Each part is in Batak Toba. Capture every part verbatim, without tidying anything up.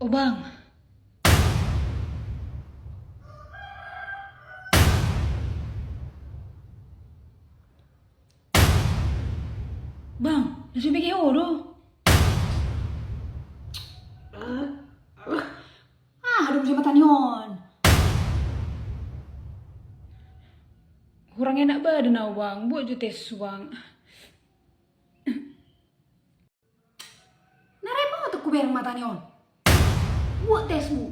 Bang. Bang, na so bege ho do. Ah, adong muse mata ni on. Kurang enak badan au, Bang. Buat jo tes, Bang. Na repot hubereng mata ni on. Buat tesmu.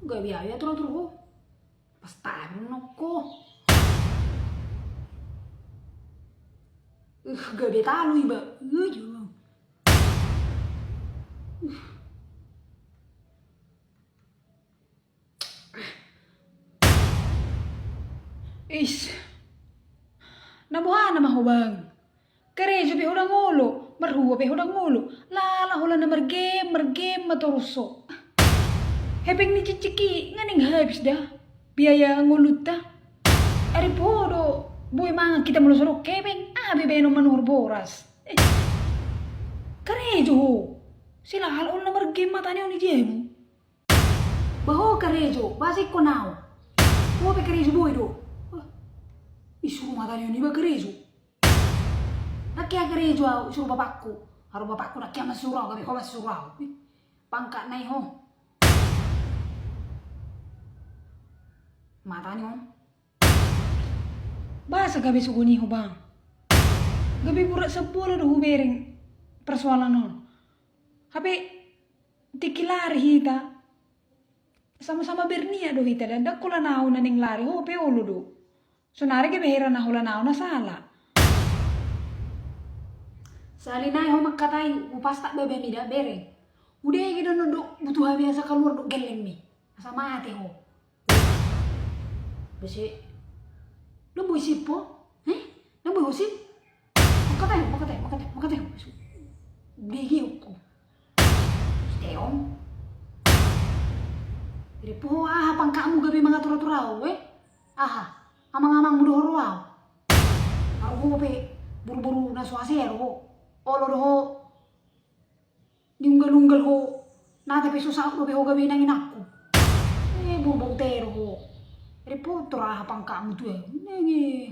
Gabe au i atur-atur ho. Pas tabi nokko. Uh, gabe talu iba. Uh, jo. Is. Na boha nama ho, Bang? Karejo pe ho ndang olo, marhua pe ho ndang olo. Lala holan na margame, margame ma torus ho. Hepeng ni cicik i nga naeng habis da biaya ngolunta. Ari podo boi mangan hita molo so adong hepeng, aha be baenon manuhor boras. Eh. Karejo ho. Sai lala holan na margame mata ni on i jabu. Ba ho karejo, ba sai ingkon au. Ho pe karejo boi do. Isuru mata ni on iba karejo. Ndang hea karejo au, isuru bapakku. Haru bapakku ndang hea mansuru au, gabe ho mansuru au. Pangkat nai ho. Mata ni on. Boasa gabe sogot i ho, Bang? Gabe burat sabola do hubereng persoalan on. Hape tingki lari hita. Sama-sama berniat do hita da, ndang holan au na naeng lari, ho pe olo do. Sonari gabe hera na holan au na sala. Sali nai ho mangkatai, hupasak babami da, bereng. Udege do nondok butuh hami asa kaluar do gellengmi. Asa mate ho. Bese. Ndang boi sip ho? Eh? Ndang boi ho sip? Mangkatai ho, mangkatai, mangkatai, mangkatai ho. Bege ho. Siteon. Jadi po aha pangkatmu gabe mangatur-atur au, eh? Aha? Amang-amangmu do ho ro au. Au ho pe buru-buru na so asa ro ho. Olo do ho. Niunggal-unggal ho, nata pe so saut dope ho gabe inang-inangku. Eh, burbau tero ho. Repot ro aha pangkatmu tu au. Nenge.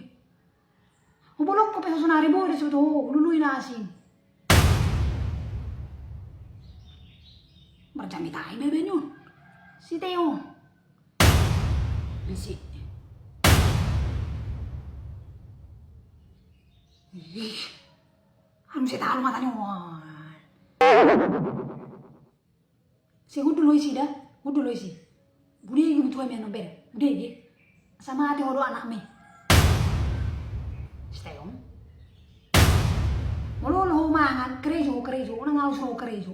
Hubolongkon pe ho sonari boi do siboto ho, hulului na asing. Marjamita i bebe ni on. Siteon. Bisi. Ih. Anu sai talu mata ni on. Sai hundul ho isi da, hundul ho isi. Budege butuh hami annon bere, budege. Asa mate ho dohot anakmi. Siteon. Molo olo ho mangan, karejo ho karejo, unang au suru ho karejo.